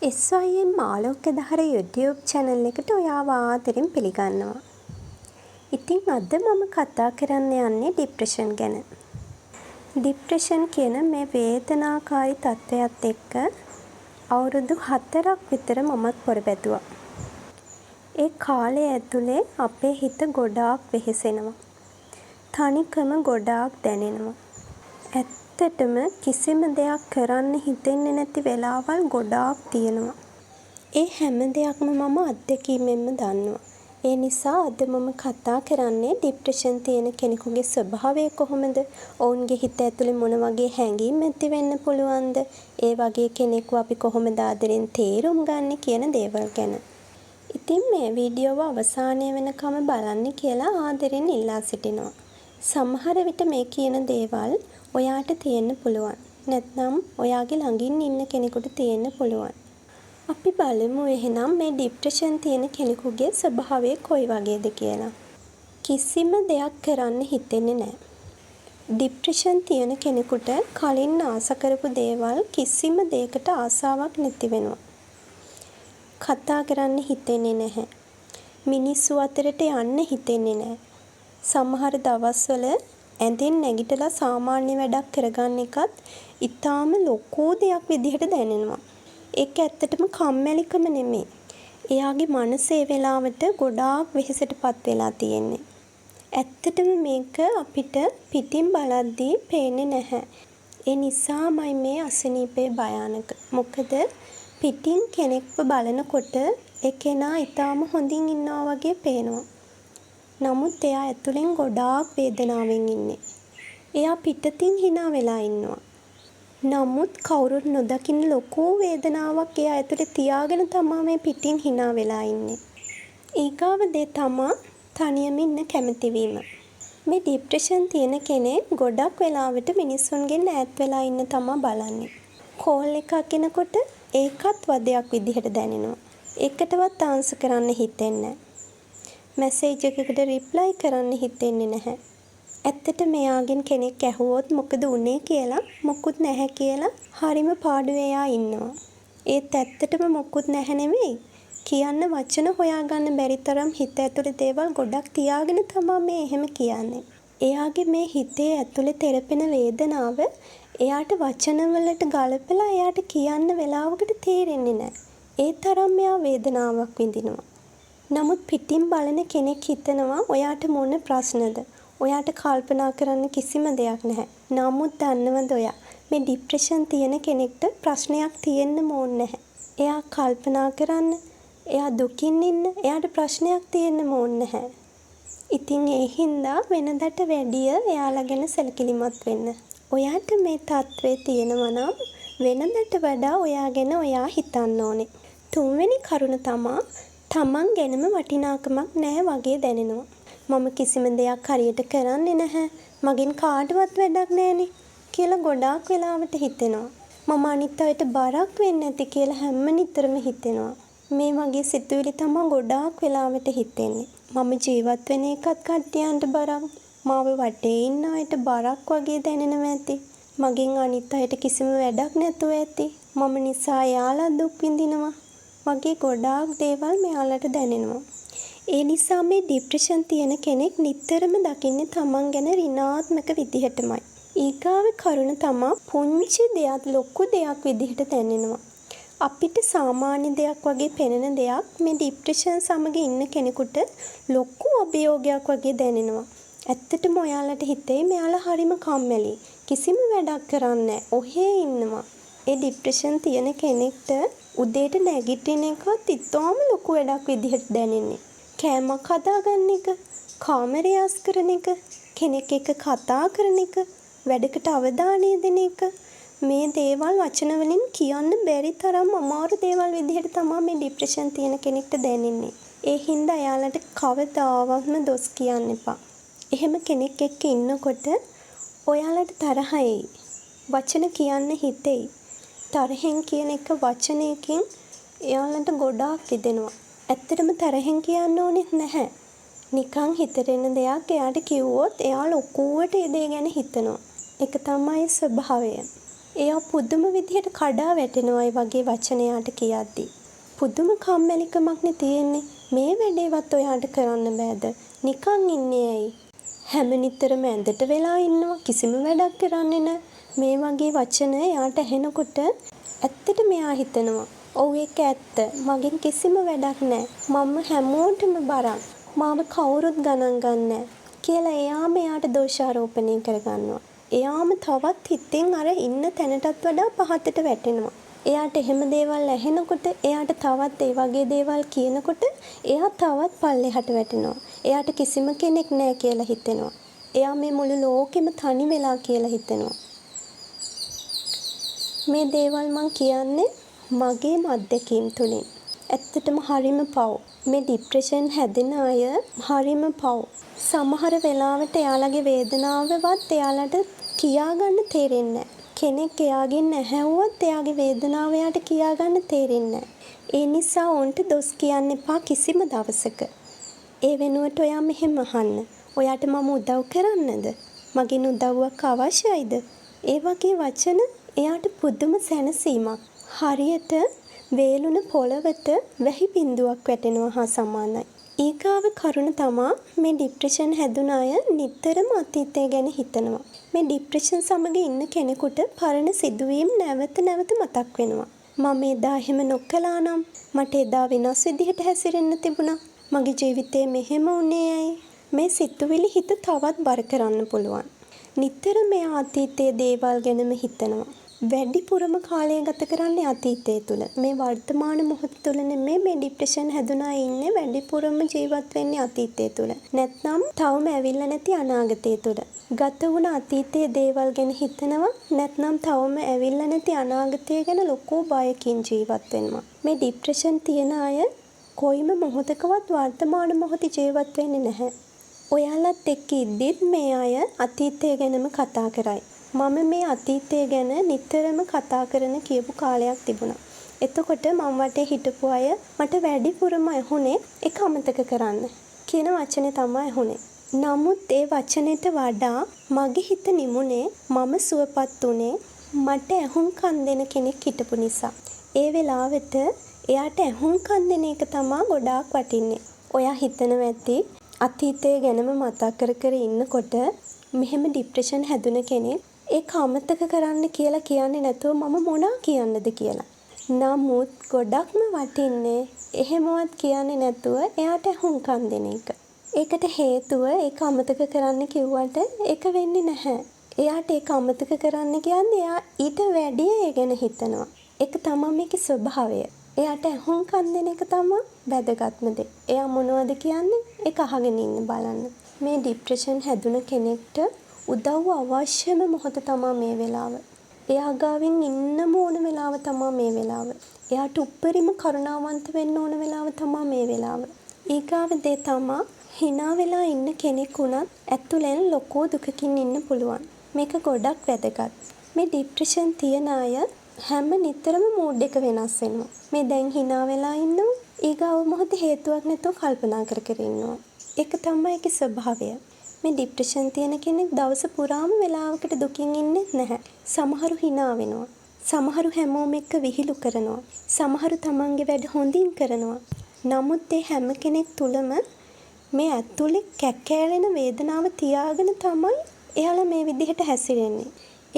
SYM ආලෝක දහර YouTube channel එකට ඔයාව ආදරෙන් පිළිගන්නවා. ඉතින් අද මම කතා කරන්න යන්නේ ඩිප්‍රෙෂන් ගැන. ඩිප්‍රෙෂන් කියන මේ වේදනාකාරී තත්ත්වයත් එක්ක අවුරුදු 4ක් විතර මමත් පොරබැදුවා. ඒ කාලය ඇතුලේ අපේ හිත ගොඩාක් වෙහෙසෙනවා. තනිකම ගොඩාක් දැනෙනවා. ඇත්තටම කිසිම දෙයක් කරන්න හිතෙන්නේ නැති වෙලාවල් ගොඩාක් තියෙනවා. ඒ හැම දෙයක්ම මම අත්දැකීමෙන්ම දන්නවා. ඒ නිසා අද මම කතා කරන්නේ ඩිප්‍රෙෂන් තියෙන කෙනෙකුගේ ස්වභාවය කොහොමද? ඔවුන්ගේ හිත ඇතුලේ මොන වගේ හැඟීම් ඇති වෙන්න පුළුවන්ද? ඒ වගේ කෙනෙක්ව අපි කොහොමද ආදරෙන් තේරුම් ගන්නේ කියන දේවල් ගැන. ඉතින් මේ වීඩියෝව අවසානය වෙනකම බලන්න කියලා ආදරෙන් ඉල්ලා සිටිනවා. සමහර විට මේ කියන දේවල් ඔයාට තියෙන්න පුළුවන්. නැත්නම් ඔයාගේ ළඟින් ඉන්න කෙනෙකුට තියෙන්න පුළුවන්. අපි බලමු එහෙනම් මේ ඩිප්‍රෙෂන් තියෙන කෙනෙකුගේ ස්වභාවය කොයි වගේද කියලා. කිසිම දෙයක් කරන්න හිතෙන්නේ නෑ. ඩිප්‍රෙෂන් තියෙන කෙනෙකුට කලින් ආස කරපු දේවල් කිසිම දෙයකට ආසාවක් නැති වෙනවා. කතා කරන්න හිතෙන්නේ නැහැ. මිනිස්සු අතරට යන්න හිතෙන්නේ නෑ. සමහර දවස්වල ඇඳෙන් නැගිටලා සාමාන්‍ය වැඩක් කරගන්න එකත් ඉතාම ලොකු දෙයක් විදිහට දැනෙනවා. ඒක ඇත්තටම කම්මැලිකම නෙමෙයි. එයාගේ මනස ඒ වෙලාවට ගොඩාක් වෙහෙසට පත් වෙලා තියෙන්නේ. ඇත්තටම මේක අපිට පිටින් බලද්දී පේන්නේ නැහැ. ඒ නිසාමයි මේ අසනීපය භයානක. මොකද පිටින් කෙනෙක්ව බලනකොට ඒ කෙනා ඉතාම හොඳින් ඉන්නවා වගේ පේනවා. නමුත් එයා ඇතුලෙන් ගොඩාක් වේදනාවෙන් ඉන්නේ. එයා පිටතින් හිනා වෙලා ඉන්නවා. නමුත් කවුරුත් නොදකින ලොකු වේදනාවක් එයා ඇතුලේ තියාගෙන තමා මේ පිටින් හිනා වෙලා ඉන්නේ. ඊගාව දේ තමා තනියම ඉන්න කැමති වීම. මේ ඩිප්‍රෙෂන් තියෙන කෙනෙක් ගොඩක් වෙලාවට මිනිස්සුන්ගෙන් ඈත් වෙලා ඉන්න තමා බලන්නේ. කෝල් එකක් එනකොට ඒකත් වදයක් විදිහට දැනෙනවා. ඒකටවත් ආන්සර් කරන්න හිතෙන්නේ නෑ. මැසේජ් එකකට රිප්ලයි කරන්න හිතෙන්නේ නැහැ. ඇත්තටම එයාගෙන් කෙනෙක් ඇහුවොත් මොකද වුනේ කියලා මොකුත් නැහැ කියලා හරිම පාඩුවේ එයා ඉන්නවා. ඒත් ඇත්තටම මොකුත් නැහැ නෙවෙයි. කියන්න වචන හොයාගන්න බැරි තරම් හිත ඇතුලේ දේවල් ගොඩක් තියාගෙන තමා මේ එහෙම කියන්නේ. එයාගේ මේ හිතේ ඇතුලේ තෙරපෙන වේදනාව එයාට වචන වලට ගලපලා එයාට කියන්න වෙලාවකට තේරෙන්නේ නෑ. ඒ තරම් එයා වේදනාවක් විඳිනවා. නමුත් පිටින් බලන කෙනෙක් හිතනවා ඔයාට මොන ප්‍රශ්නද? ඔයාට කල්පනා කරන්න කිසිම දෙයක් නැහැ. නමුත් දන්නවද ඔයා මේ ඩිප්‍රෙෂන් තියෙන කෙනෙක්ට ප්‍රශ්නයක් තියෙන්නම ඕනේ නැහැ. එයා කල්පනා කරන්න, එයා දුකින් ඉන්න, එයාට ප්‍රශ්නයක් තියෙන්නම ඕනේ නැහැ. ඉතින් ඒ හින්දා වෙනදට වැඩිය එයාලා ගැන සැලකිලිමත් වෙන්න. ඔයාට මේ තත්ත්වය තියෙනවා නම් වෙනදට වඩා ඔයා ගැන ඔයා හිතන්න ඕනේ. තුන්වෙනි කරුණ තමා තමන් ගැනම වටිනාකමක් නෑ වගේ දැනෙනවා. මම කිසිම දෙයක් හරියට කරන්නේ නැහැ. මගෙන් කාටවත් වැඩක් නෑනේ කියලා ගොඩාක් වෙලාවට හිතෙනවා. මම අනිත් අයට බරක් වෙන්න ඇති කියලා හැම නිතරම හිතෙනවා. මේ වගේ සිතුවිලි තමා ගොඩාක් වෙලාවට හිතෙන්නේ. මම ජීවත් වෙන එකත් කට්ටියන්ට බරක්. මාව වටේ ඉන්න අයට බරක් වගේ දැනෙනවා ඇති. මගෙන් අනිත් අයට කිසිම වැඩක් නැතුව ඇති. මම නිසා එයාලා දුක් විඳිනවා වගේ ගොඩාක් දේවල් මෙයාලට දැනෙනවා. ඒ නිසා මේ ඩිප්‍රෙෂන් තියෙන කෙනෙක් නිතරම දකින්නේ තමන් ගැන ඍණාත්මක විදිහටමයි. ඊගාව කරුණ තමා පුංචි දෙයක් ලොකු දෙයක් විදිහට දැනෙනවා. අපිට සාමාන්‍ය දෙයක් වගේ පෙනෙන දෙයක් මේ ඩිප්‍රෙෂන් සමග ඉන්න කෙනෙකුට ලොකු අභියෝගයක් වගේ දැනෙනවා. ඇත්තටම ඔයාලට හිතෙයි මෙයාලා හරිම කම්මැලි. කිසිම වැඩක් කරන්නේ නෑ. ඔහේ ඉන්නවා. ඒ ඩිප්‍රෙෂන් තියෙන කෙනෙක්ට උදේට නැගිටින එකත් ඉතාම ලොකු වැඩක් විදිහට දැනෙන්නේ. කෑමක් හදාගන්න එක, කාමරය අස් කරන එක, කෙනෙක් එක්ක කතා කරන එක, වැඩකට අවධානය දෙන එක, මේ දේවල් වචන වලින් කියන්න බැරි තරම් අමාරු දේවල් විදිහට තමා මේ ඩිප්‍රෙෂන් තියෙන කෙනෙක්ට දැනෙන්නේ. ඒ හින්දා එයාලට කවදාවත්ම දොස් කියන්න එපා. එහෙම කෙනෙක් එක්ක ඉන්නකොට ඔයාලට තරහ එයි. වචන කියන්න හිතෙයි. තරහෙන් කියන එක වචනයකින් එයාලට ගොඩාක් රිදෙනවා. ඇත්තටම තරහෙන් කියන්න ඕනෙත් නැහැ. නිකන් හිතට එන දෙයක් එයාට කිව්වොත් එයා ලොකුවට ඒ දේ ගැන හිතනවා. ඒක තමයි ස්වභාවය. එයා පුදුම විදිහට කඩා වැටෙනවා ඒ වගේ වචන එයාට කියද්දි. පුදුම කම්මැලිකමක්නේ තියෙන්නේ. මේ වැඩේවත් ඔයාට කරන්න බෑද? නිකන් ඉන්නේ ඇයි? හැම නිතරම ඇඳට වෙලා ඉන්නවා. කිසිම වැඩක් කරන්නේ නෑ. මේ වගේ වචන එයාට ඇහෙනකොට ඇත්තටම එයා හිතනවා, ඔව් ඒක ඇත්ත. මගෙන් කිසිම වැඩක් නෑ. මම හැමෝටම බරක්. මාව කවුරුත් ගණන් ගන්නෑ කියලා එයාම එයාට දෝෂාරෝපණය කරගන්නවා. එයාම තවත් හිතෙන් අර ඉන්න තැනටත් වඩා පහතට වැටෙනවා. එයාට එහෙම දේවල් ඇහෙනකොට, එයාට තවත් ඒ වගේ දේවල් කියනකොට එයා තවත් පල්ලෙහාට වැටෙනවා. එයාට කිසිම කෙනෙක් නෑ කියලා හිතෙනවා. එයා මේ මුළු ලෝකෙම තනි වෙලා කියලා හිතෙනවා. මේ දේවල් මං කියන්නේ මගේම අත්දැකීම් තුලින්. ඇත්තටම හරිම පව්. මේ ඩිප්‍රෙෂන් හැදෙන අය හරිම පව්. සමහර වෙලාවට එයාලගේ වේදනාවවත් එයාලට කියාගන්න තේරෙන්නේ නෑ. කෙනෙක් එයාගෙන් ඇහැව්වත් එයාගේ වේදනාව එයාට කියාගන්න තේරෙන්නේ නෑ. ඒ නිසා ඔවුන්ට දොස් කියන්න එපා කිසිම දවසක. ඒ වෙනුවට ඔයා මෙහෙම අහන්න. ඔයාට මම උදව් කරන්නද? මගෙන් උදව්වක් අවශ්‍යයිද? ඒ වගේ වචන එයාට පුදුම සැනසීමක්. හරියට වේලුණ පොළවට වැහි බින්දුවක් වැටෙනවා හා සමානයි. ඊගාව කරුණ තමා මේ ඩිප්‍රෙෂන් හැදුන අය නිතරම අතීතය ගැන හිතනවා. මේ ඩිප්‍රෙෂන් සමග ඉන්න කෙනෙකුට පරණ සිදුවීම් නැවත නැවත මතක් වෙනවා. මම එදා එහෙම නොකළා නම්, මට එදා වෙනස් විදිහට හැසිරෙන්න තිබුණා. මගේ ජීවිතේ මෙහෙම වුණේ ඇයි? මේ සිතුවිලි හිත තවත් බර කරන්න පුළුවන්. නිතරම එයා අතීතයේ දේවල් ගැනම හිතනවා. වැඩිපුරම කාලය ගත කරන්නේ අතීතය තුළ. මේ වර්තමාන මොහොත තුළ නෙමෙයි මේ ඩිප්‍රෙෂන් හැදුන අය ඉන්නේ, වැඩිපුරම ජීවත් වෙන්නේ අතීතය තුළ. නැත්නම් තවම ඇවිල්ලා නැති අනාගතය තුළ. ගත වුණ අතීතයේ දේවල් ගැන හිතනවා. නැත්නම් තවම ඇවිල්ලා නැති අනාගතය ගැන ලොකු බයකින් ජීවත් වෙනවා. මේ ඩිප්‍රෙෂන් තියෙන අය කොයිම මොහොතකවත් වර්තමාන මොහොතේ ජීවත් වෙන්නේ නැහැ. ඔයාලත් එක්ක ඉද්දිත් මේ අය අතීතය ගැනම කතා කරයි. මම මේ අතීතය ගැන නිතරම කතා කරන කියපු කාලයක් තිබුණා. එතකොට මං වටේ හිටපු අය මට වැඩිපුරම ඇහුනේ ඒක අමතක කරන්න කියන වචනේ තමයි ඇහුනේ. නමුත් ඒ වචනෙට වඩා මගේ හිත නිමුනේ, මම සුවපත් වුණේ මට ඇහුම්කන් දෙන කෙනෙක් හිටපු නිසා. ඒ වෙලාවට එයාට ඇහුම්කන් දෙන එක තමා ගොඩාක් වටින්නේ. ඔයා හිතනවා ඇති අතීතය ගැනම මතක් කර කර ඉන්නකොට මෙහෙම ඩිප්‍රෙෂන් හැදුන කෙනෙක් ඒක අමතක කරන්න කියලා කියන්නේ නැතුව මම මොනා කියන්නද කියලා. නමුත් ගොඩක්ම වටින්නේ එහෙමවත් කියන්නේ නැතුව එයාට ඇහුම්කන් දෙන එක. ඒකට හේතුව ඒක අමතක කරන්න කිව්වට ඒක වෙන්නේ නැහැ. එයාට ඒක අමතක කරන්න කියන්නේ එයා ඊට වැඩිය ඒ ගැන හිතනවා. ඒක තමා මේකේ ස්වභාවය. එයාට ඇහුම්කන් දෙන එක තමා වැදගත්ම දේ. එයා මොනවද කියන්නේ ඒක අහගෙන ඉන්න බලන්න. මේ ඩිප්‍රෙෂන් හැදුන කෙනෙක්ට උදව්ව අවශ්‍යම මොහොත තමා මේ වෙලාව. එයා ගාවින් ඉන්නම ඕන වෙලාව තමා මේ වෙලාව. එයාට උපරිම කරුණාවන්ත වෙන්න ඕන වෙලාව තමා මේ වෙලාව. ඊගාව දේ තමා හිනා වෙලා ඉන්න කෙනෙක් වුණත් ඇතුලෙන් ලොකු දුකකින් ඉන්න පුළුවන්. මේක ගොඩක් වැදගත්. මේ ඩිප්‍රෙෂන් තියෙන අය හැම නිතරම මූඩ් එක වෙනස් වෙනවා. මේ දැන් හිනා වෙලා ඉන්නවා. ඊගාව මොහොතේ හේතුවක් නැතුව කල්පනා කර කර ඉන්නවා. ඒක තමයි ඒකේ ස්වභාවය. මේ ඩිප්‍රෙෂන් තියෙන කෙනෙක් දවස පුරාම වෙලාවකට දුකින් ඉන්නෙත් නැහැ. සමහරු හිනා වෙනවා. සමහරු හැමෝම එක්ක විහිළු කරනවා. සමහරු තමන්ගේ වැඩ හොඳින් කරනවා. නමුත් ඒ හැම කෙනෙක් තුළම මේ ඇතුලේ කැකෑරෙන වේදනාව තියාගෙන තමයි එයාලා මේ විදිහට හැසිරෙන්නේ.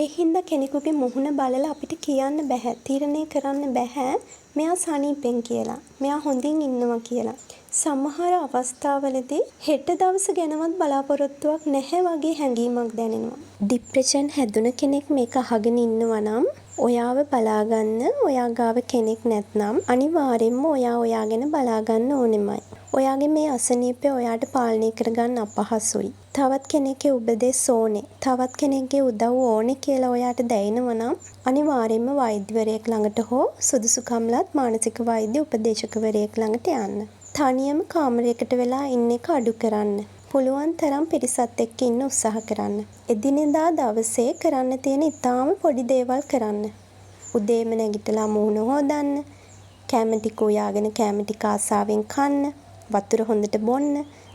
ඒ හින්දා කෙනෙකුගේ මුහුණ බලලා අපිට කියන්න බැහැ, තීරණය කරන්න බැහැ මෙයා සනීපෙන් කියලා, මෙයා හොඳින් ඉන්නවා කියලා. සමහර අවස්ථාවලදී හෙට දවස ගැනවත් බලාපොරොත්තුවක් නැහැ වගේ හැඟීමක් දැනෙනවා. ඩිප්‍රෙෂන් හැදුන කෙනෙක් මේක අහගෙන ඉන්නවා නම්, ඔයාව බලාගන්න ඔයා ගාව කෙනෙක් නැත්නම් අනිවාර්යෙන්ම ඔයා ඔයා ගැන බලාගන්න ඕනෙමයි. ඔයාගේ මේ අසනීපය ඔයාට පාලනය කරගන්න අපහසුයි. තවත් කෙනෙක්ගේ උපදෙස් ඕනේ, තවත් කෙනෙක්ගේ උදව් ඕනේ කියලා ඔයාට දැනෙනවා නම් අනිවාර්යෙන්ම වෛද්‍යවරයෙක් ළඟට හෝ සුදුසුකම් ලත් මානසික වෛද්‍ය උපදේශකවරයෙක් ළඟට යන්න. තනියම කාමරයකට වෙලා ඉන්න එක අඩු කරන්න. පුළුවන් තරම් පිරිසත් එක්ක ඉන්න උත්සාහ කරන්න. එදිනෙදා දවසේ කරන්න තියෙන ඉතාම පොඩි දේවල් කරන්න. උදේම නැගිටලා මූණ හෝදන්න, කෑම ටික උයාගෙන කෑම ටික ආසාවෙන් කන්න, වතුර හොඳට බොන්න,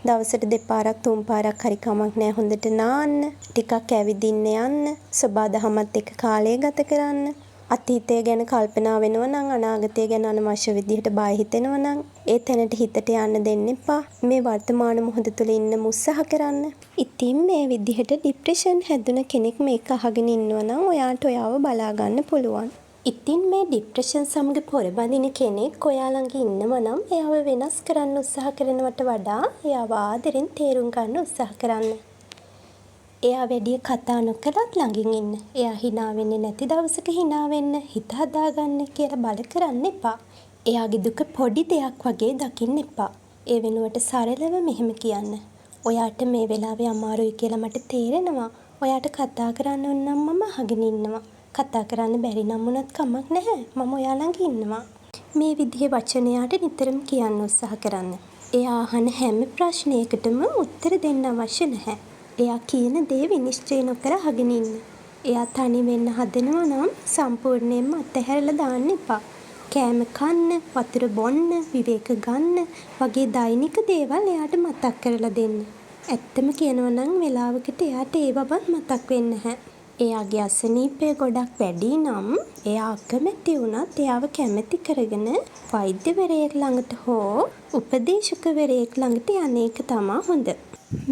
දවසට දෙපාරක් තුන් පාරක් හරි කමක් නෑ හොඳට නාන්න. ටිකක් ඇවිදින්න යන්න. සොබා දහමත් එක්ක කාලය ගත කරන්න. අතීතය ගැන කල්පනා වෙනවා නම්, අනාගතය ගැන අනවශ්‍ය විදිහට බය හිතෙනවා නම්, ඒ තැනට හිතට යන්න දෙන්න එපා. මේ වර්තමාන මොහොත තුළ ඉන්නම උත්සාහ කරන්න. ඉතින් මේ විදිහට ඩිප්‍රෙෂන් හැදුන කෙනෙක් මේක අහගෙන ඉන්නවා නම් ඔයාට ඔයාව බලා ගන්න පුළුවන්. ඉතින් මේ ඩිප්‍රෙෂන් සමග පොරබඳින කෙනෙක් ඔයා ළඟ ඉන්නවා නම් එයාව වෙනස් කරන්න උත්සාහ කරනවට වඩා එයාව ආදරෙන් තේරුම් ගන්න උත්සාහ කරන්න. එයා වැඩිය කතා නොකළත් ළඟින් ඉන්න. එයා හිනා වෙන්නේ නැති දවසක හිනා වෙන්න, හිත හදාගන්න කියලා බල කරන්න එපා. එයාගේ දුක පොඩි දෙයක් වගේ දකින්න එපා. ඒ වෙනුවට සරලව මෙහෙම කියන්න. ඔයාට මේ වෙලාවේ අමාරුයි කියලා මට තේරෙනවා. ඔයාට කතා කරන්න ඕන නම් මම අහගෙන ඉන්නවා. කතා කරන්න බැරි නම් වුණත් කමක් නැහැ. මම ඔයා ළඟ ඉන්නවා. මේ විදිහේ වචන එයාට නිතරම කියන්න උත්සාහ කරන්න. එයා අහන හැම ප්‍රශ්නයකටම උත්තර දෙන්න අවශ්‍ය නැහැ. එයා කියන දේ විනිශ්චය නොකර අහගෙන ඉන්න. එයා තනි වෙන්න හදනවා නම් සම්පූර්ණයෙන්ම අතහැරලා දාන්න එපා. කෑම කන්න, වතුර බොන්න, විවේක ගන්න වගේ දෛනික දේවල් එයාට මතක් කරලා දෙන්න. ඇත්තම කියනවා නම් වෙලාවකට එයාට ඒවවත් මතක් වෙන්නේ නැහැ. එයාගේ අසනීපය ගොඩක් වැඩි නම් එයා අකමැති වුණත් එයාව කැමති කරගෙන වෛද්‍යවරයෙක් ළඟට හෝ උපදේශකවරයෙක් ළඟට යන එක තමා හොඳ.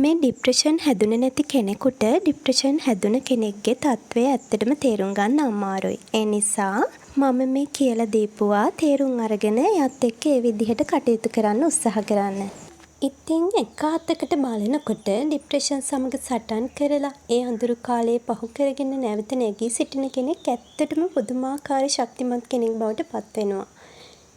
මේ ඩිප්‍රෙෂන් හැදුනේ නැති කෙනෙකුට ඩිප්‍රෙෂන් හැදුන කෙනෙක්ගේ තත්ත්වය ඇත්තටම තේරුම් ගන්න අමාරුයි. ඒ නිසා මම මේ කියලා දීපුවා තේරුම් අරගෙන එයත් එක්ක ඒ විදිහට කටයුතු කරන්න උත්සාහ කරන්න. ඉතින් එක අතකට බලනකොට ඩිප්‍රෙෂන් සමග සටන් කරලා ඒ අඳුරු කාලය පහු කරගෙන නැවත නැගී සිටින කෙනෙක් ඇත්තටම පුදුමාකාර ශක්තිමත් කෙනෙක් බවට පත් වෙනවා.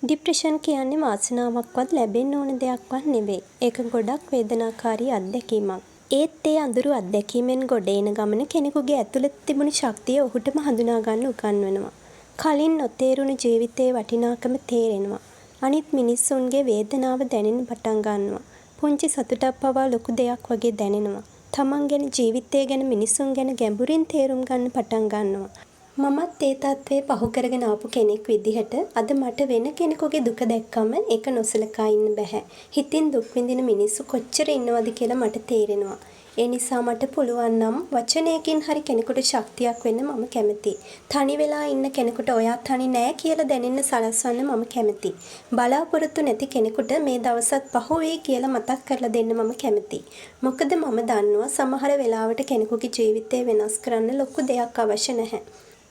ඩිප්‍රෙෂන් කියන්නේ වාසනාවක්වත් ලැබෙන්න ඕන දෙයක්වත් නෙවෙයි. ඒක ගොඩක් වේදනාකාරී අත්දැකීමක්. ඒත් ඒ අඳුරු අත්දැකීමෙන් ගොඩ එන ගමන කෙනෙකුගේ ඇතුළත තිබුණු ශක්තිය ඔහුටම හඳුනා ගන්න උගන්වනවා. කලින් නොතේරුණු ජීවිතයේ වටිනාකම තේරෙනවා. අනිත් මිනිස්සුන්ගේ වේදනාව දැනෙන්න පටන් ගන්නවා. පුංචි සතුටක් පවා ලොකු දෙයක් වගේ දැනෙනවා. තමන් ගැන, ජීවිතය ගැන, මිනිසුන් ගැන ගැඹුරින් තේරුම් ගන්න පටන් ගන්නවා. මමත් ඒ තත්ත්වය පහු කරගෙන ආපු කෙනෙක් විදිහට අද මට වෙන කෙනෙකුගේ දුක දැක්කම ඒක නොසලකා ඉන්න බැහැ. හිතින් දුක් විඳින මිනිස්සු කොච්චර ඉන්නවද කියලා මට තේරෙනවා. ඒ නිසා මට පුළුවන් නම් වචනයකින් හරි කෙනෙකුට ශක්තියක් වෙන්න මම කැමතියි. තනි වෙලා ඉන්න කෙනෙකුට ඔයා තනි නෑ කියලා දැනෙන්න සලස්වන්න මම කැමතියි. බලාපොරොත්තු නැති කෙනෙකුට මේ දවසත් පහු වෙයි කියලා මතක් කරලා දෙන්න මම කැමතියි. මොකද මම දන්නවා සමහර වෙලාවට කෙනෙකුගේ ජීවිතය වෙනස් කරන්න ලොකු දෙයක් අවශ්‍ය නැහැ.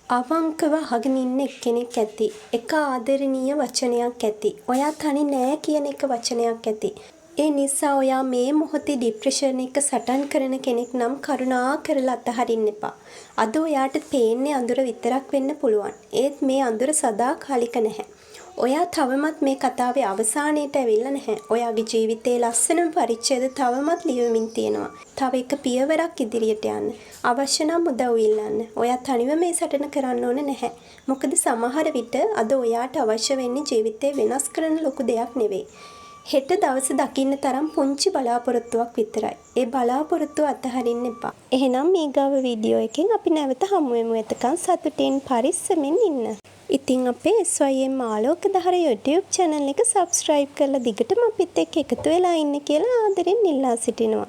අවංකව අහගෙන ඉන්න එක්කෙනෙක් ඇති. එක ආදරණීය වචනයක් ඇති. ඔයා තනි නෑ කියන එක වචනයක් ඇති. ඒ නිසා ඔයා මේ මොහොතේ ඩිප්‍රෙෂන් එක්ක සටන් කරන කෙනෙක් නම් කරුණා කරලා අතහරින්න එපා. අද ඔයාට පේන්නේ අඳුර විතරක් වෙන්න පුළුවන්. ඒත් මේ අඳුර සදාකාලික නැහැ. ඔයා තවමත් මේ කතාවේ අවසානයට ඇවිල්ලා නැහැ. ඔයාගේ ජීවිතයේ ලස්සනම පරිච්ඡේද තවමත් ලියවමින් තියෙනවා. තව එක පියවරක් ඉදිරියට යන්න. අවශ්‍ය නම් උදව් ඉල්ලන්න. ඔයා තනිව මේ සටන කරන්න ඕන නැහැ. මොකද සමහර විට අද ඔයාට අවශ්‍ය වෙන්නේ ජීවිතේ වෙනස් කරන ලොකු දෙයක් නෙවෙයි. හෙට දවස දකින්න තරම් පුංචි බලාපොරොත්තුවක් විතරයි. ඒ බලාපොරොත්තුව අතහරින්න එපා. එහෙනම් ඊගාව වීඩියෝ එකෙන් අපි නැවත හමු වෙමු. එතකන් සතුටින් පරිස්සමෙන් ඉන්න. ඉතින් අපේ SYM ආලෝක දහර YouTube channel එක subscribe කරලා දිගටම අපිත් එක්ක එකතු වෙලා ඉන්න කියලා ආදරෙන් ඉල්ලා සිටිනවා.